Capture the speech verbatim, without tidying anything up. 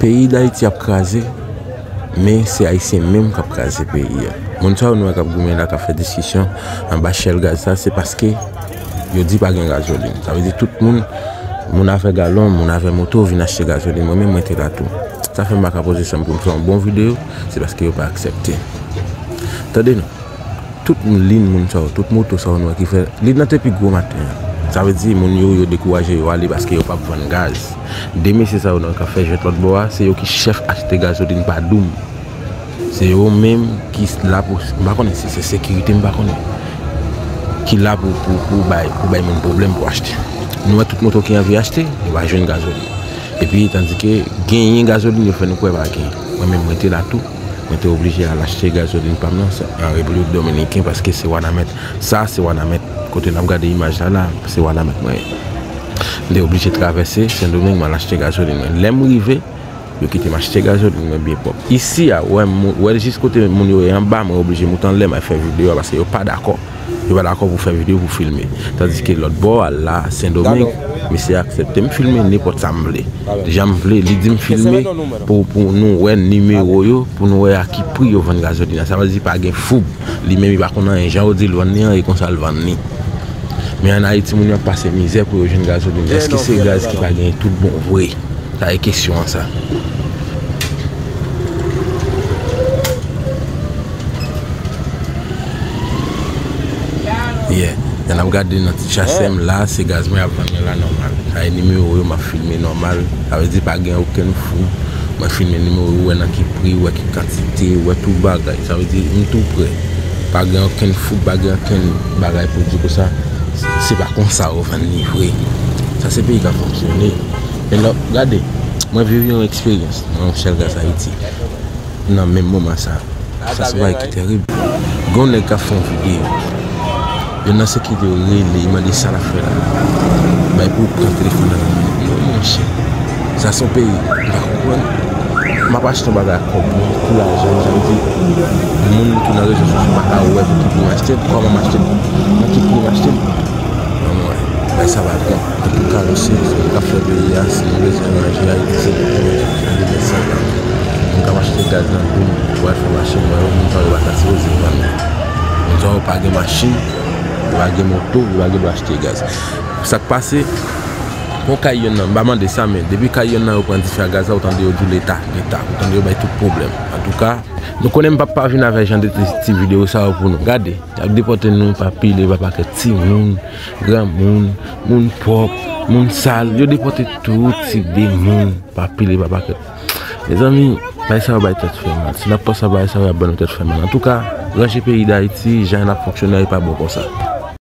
Peyi Dayiti ap kraze, men se Ayisyen menm k ap kraze peyi a. Moun sa yo nou wè k ap goumen la, k ap fè diskisyon anba chèl gaz sa, se paske yo di pa gen gazolin. Sa vle di tout moun, moun avè galon, moun avè moto vin achte gazolin. Mwen menm, mwen te la tou. Sa fè m pa ka poze san m pou m fè yon bon videyo, se paske yo pa aksepte. Tande non. Tout lin moun sa yo, tout moto sa yo nou wè ki fè, lin nan te pi gwo maten an. Sa vle di moun yo, yo dekouraje, yo ale paske yo p ap vann gaz. De mesye sa yo nou wè k ap fè jwèt lòt bò a, se yo ki chèf achte gazolin pa doum. Se yo menm ki la pou, m pa konnen si se sekirite, m pa konnen. Ki la pou, pou, pou bay, pou bay moun pwoblèm pou achte. Nou wè tout moto ki anvi achte, yo pa jwenn gazolin. Epi, tandike genyen gazolin, yo fè nou kwè pa gen. Mwen menm, mwen te la tou. Mwen te oblije al achte gazolin pa m nan sa, an Repiblik Dominiken, paske se Wanament. Sa, se Wanament. Kote n ap gade imaj la, la, se Wanament mwen ye. M te oblije travèse Sendomeng, m al achte gazolin mwen. Lè m rive, yo kite m achte gazolin mwen byen pwòp. Isi a, wè, m, wè jis kote moun yo ye anba, mwen oblije moute anlè, m al fè videyo a, paske yo pa dakò. Yo pa dakò pou fè videyo, pou filme. Tandike lòt bò a la, Sendomeng, mesye aksepte m filme nenpòt sa m vle. Jan m vle, li di m filme pou, pou nou wè nimewo yo, pou nou wè a ki pri yo vann gazolin nan. Sa vle di pa gen foub. Li menm li pa konn anyen. Jan yo di l vann li an, e konsa l vann li. Men ann Ayiti, moun yo ap pase mizè pou yo jwenn gazolin. Èske se gaz ki pa gen tout bon vre? Sa e kesyon an sa. Yeah. Lè n ap gade nan ti chasè m la, se gaz mwen ap vann mwen la nòmal. Sa e nimewo yo m ap filme nòmal. Sa vle di pa gen okenn fou. Mwen filme nimewo yo, wè nan ki pri, wè ki kantite, wè tout bagay. Sa vle di m tou prè. Pa gen okenn fou, pa gen okenn bagay pou di konsa. Se pa konsa yo vann li vre. Sa se peyi k ap fonksyone. Men lè, gade, mwen viv yon eksperyans nan yon chèl gaz Ayiti. Nan menm moman sa. Sa se bagay ki terib. Gen yon nèg k ap fè yon videyo. Youn nan sekirite yo rele, li mande sa l ap fè la. Bay pou pran telefòn nan nan men li. Non, monchè. Sa se yon peyi. M pa konprann. M ap achte yon bagay ak kòb mwen, pou lajan m, sa vle di, moun ki nan rezo sosyo pa ka wè pou ki pri m achte l, kòman m achte l, nan ki pri m achte l. Anmwey, bay sa pa bon. Antouka, nou se moun k ap fè peyi a, si nou bezwen ranje Ayiti, se pou nou ranje. Moun k ap achte gaz nan doum, pou al fè machin, mwen, moun sa yo pa ta sipoze vann. Moun sa yo pa gen machin, yo pa gen moto, yo pa gen dwa achte gaz. Sa k pase, gon kay yonn nan, m pa mande sa, men depi kay yonn nan yo pran dife a gaz la, ou tande yo di Leta, Leta, ou tande yo bay tout pwoblèm. Antouka, nou konnen m p ap pa vin avè jan de ti, ti videyo sa yo pou nou. Gade, y ap depòte nou pa pile, pa pakèt, timoun, granmoun, moun pwòp, moun sal, yo depòte tout tip de moun pa pile, pa pakèt. Mezanmi, bagay sa yo bay tèt fè mal. Si n ap panse a bagay sa yo, y ap ban nou tèt fè mal. Antouka, ranje peyi Dayiti, jan n ap fonksyone a, e pa bon konsa.